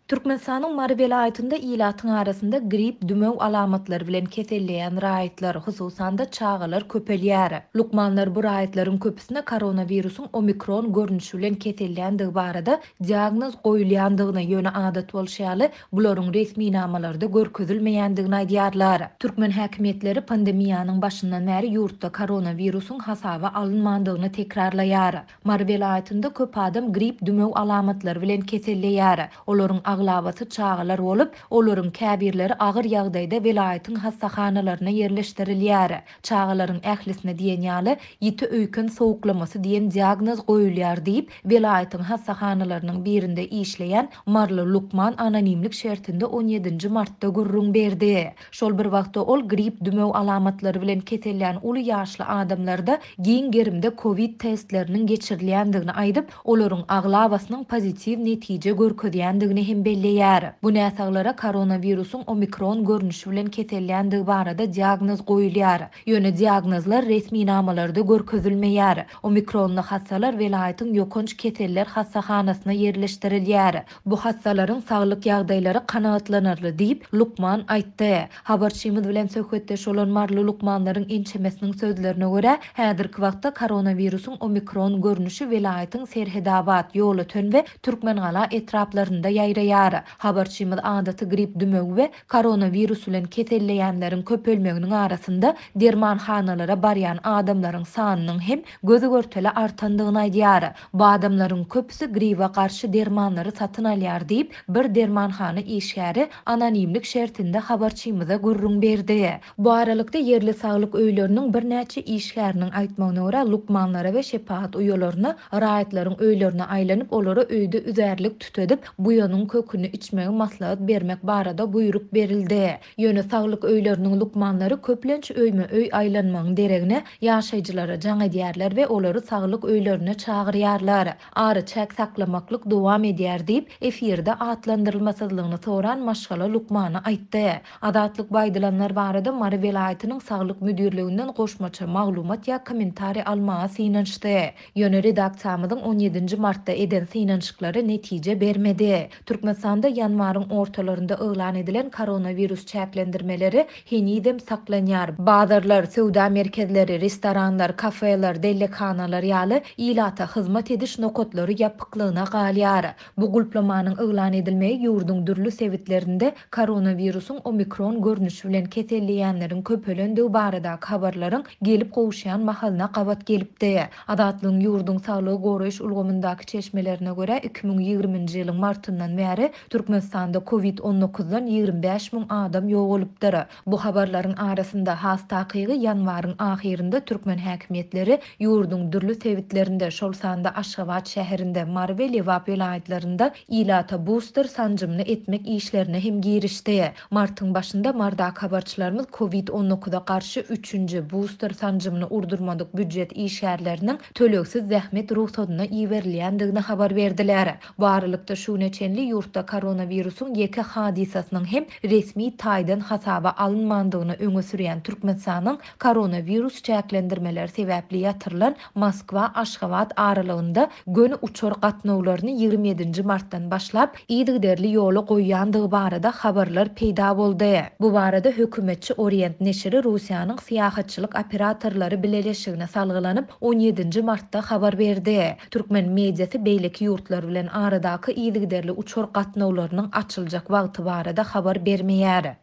Türkmenistanyň Mary welaýatynda ilatyň arasynda grip, dümew alamatlary bilen keselleýän raýatlar, hususan-da, çagalar köpelýär. Lukmanlar bu raýatlaryň köpüsine koronawirusyň omikron görnüşi bilen keselländigi barada diagnoz goýulýandygyny, ýöne adat bolşy ýaly, bularyň resminamalarda görkezilmeýändigini aýdýarlar. Türkmen häkimiýetleri pandemiýanyň başyndan bäri ýurtda koronawirusyň hasaba alynmandygyny tekrarlaýar. Mary welaýatynda köp adam grip, dümew alamatlary bilen keselleýär. Olaryň aglabasy çagalar bolup, olaryň käbirleri agyr ýagdaýda welaýatyň hassahanalaryna ýerleşdirilýär. Çagalaryň ählisine diýen ýaly ýiti öýken sowuklamasy diýen diagnoz goýulýar diýip, welaýatyň hassahanalarynyň birinde işleýän maryly lukman anonimlik şertinde on ýedinji martda gürrüň berdi. Şol bir wagtda ol grip, dümew alamatlary bilen kesellän uly ýaşly adamlarda giň gerimde kowid testleriniň geçirilýändigini aýdyp, olaryň aglabasynyň pozitiw netije görkezýändigini hem belleýär. Bu näsaglara koronawirusyň omikron görnüşi bilen keselländigi barada diagnoz goýulýar. Ýöne diagnozlar resminamalarda görkezilmeýär. Omikronly hassalar welaýatyň ýokanç keseller hassahanasyna ýerleşdirilýär. Bu hassalaryň saglyk ýagdaýlary kanagatlanarly diýip, lukman aýtdy. Habarçymyz bilen söhbetdeş bolan maryly lukmanlaryň ençemesiniň sözlerine görä, häzirki wagtda koronawirusyň omikron görnüşi welaýatyň Serhedabat, Ýolöten we Türkmengala etraplarynda ýaýraýar. Habarçymyz adaty grip dümewi we koronawirus bilen keselleýänleriň köpelmeginiň arasynda dermanhanalara barýan adamlaryň sanynyň hem göz-görtele artandygyny aýdýar. Bu adamlaryň köpüsi gribe garşy dermanlary satyn alýar diýip, bir dermanhana işgäri anonimlik şertinde habarçymyza gürrüň berdi. Bu aralykda, ýerli saglyk öýleriniň birnäçe işgäriniň aýtmagyna görä, lukmanlara we şepagat uýalaryna raýatlaryň öýlerine aýlanyp, olara öýde üzärlik tütedip, buýanyň köküni içmegi maslahat bermek barada buýruk berildi. Ýöne saglyk öýleriniň lukmanlary köplenç öýme-öý aýlanmagyň deregine, ýaşaýjylara jaň edýärler we olary saglyk öýlerine çagyrýarlar. Araçäk saklamaklyk dowam edýär diýip, efirde atlandyrylmasyzlygyny soran maşgala lukmany aýtdy. Azatlyk bu aýdylanlar barada Mary welaýatynyň saglyk müdirliginden goşmaça maglumat ýa kommentariý almaga synanyşdy. Ýöne redaksiýamyzyň on ýedinji martda eden synanyşyklary netije bermedi. Türkmenistanda ýanwaryň ortalarynda yglan edilen koronawirus çäklendirmeleri henizem saklanýar. Bazarlar, söwda merkezleri, restoranlar, kafeler, dellekhanalar ýaly ilata hyzmat ediş nokatlary ýapyklygyna galýar. Bu gulplamanyň yglan edilmegi ýurduň dürli sebitlerinde koronawirusyň omikron görnüşi bilen keselleýänleriň köpelendigi baradaky habarlaryň gelip gowuşýan mahalyna gabat gelipdi. Azatlygyň ýurduň saglygy goraýyş ulgamyndaky çeşmelerine görä, 2020-nji ýylyň martyndan bäri Türkmenistanda covid on dokuzdan 25 müň adam ýogalypdyr. Bu habarlaryň arasynda, has takygy ýanwaryň ahyrynda türkmen häkimiýetleri ýurduň dürli sebitlerinde, şol sanda Aşgabat şäherinde, Mary we Lebap welaýatlarynda ilata buster sanjymyny etmek işlerine hem girişdi. Martyň başynda Mardaky habarçylarymyz covid on dokuza garşy üçünji, buster sanjymyny urdurmadyk býujet işgärleriniň tölegsiz zähmet rugsadyna iberilýändigini habar berdiler. Bu aralykda, şu güne çenli ýurtda koronawirusyň ýeke hadysasynyň hem resmi taýdan hasaba alynmandygyny öňe sürýän Türkmenistanyň koronawirus çäklendirmeleri sebäpli ýatyrylan Moskwa-Aşgabat aralygynda göni uçar gatnawlaryny 27 nji martdan başlap yzygiderli ýola goýýandygy barada habarlar peýda boldy. Bu barada hökümetçi Orient neşiri Russiýanyň syýahatçylyk operatorlary bileleşigine salgylanyp, on ýedinji martda habar berdi. Türkmen mediasy beýleki ýurtlar bilen aradaky yzygiderli uçar gatnawlarynyň açyljak wagty barada habar bermeýär.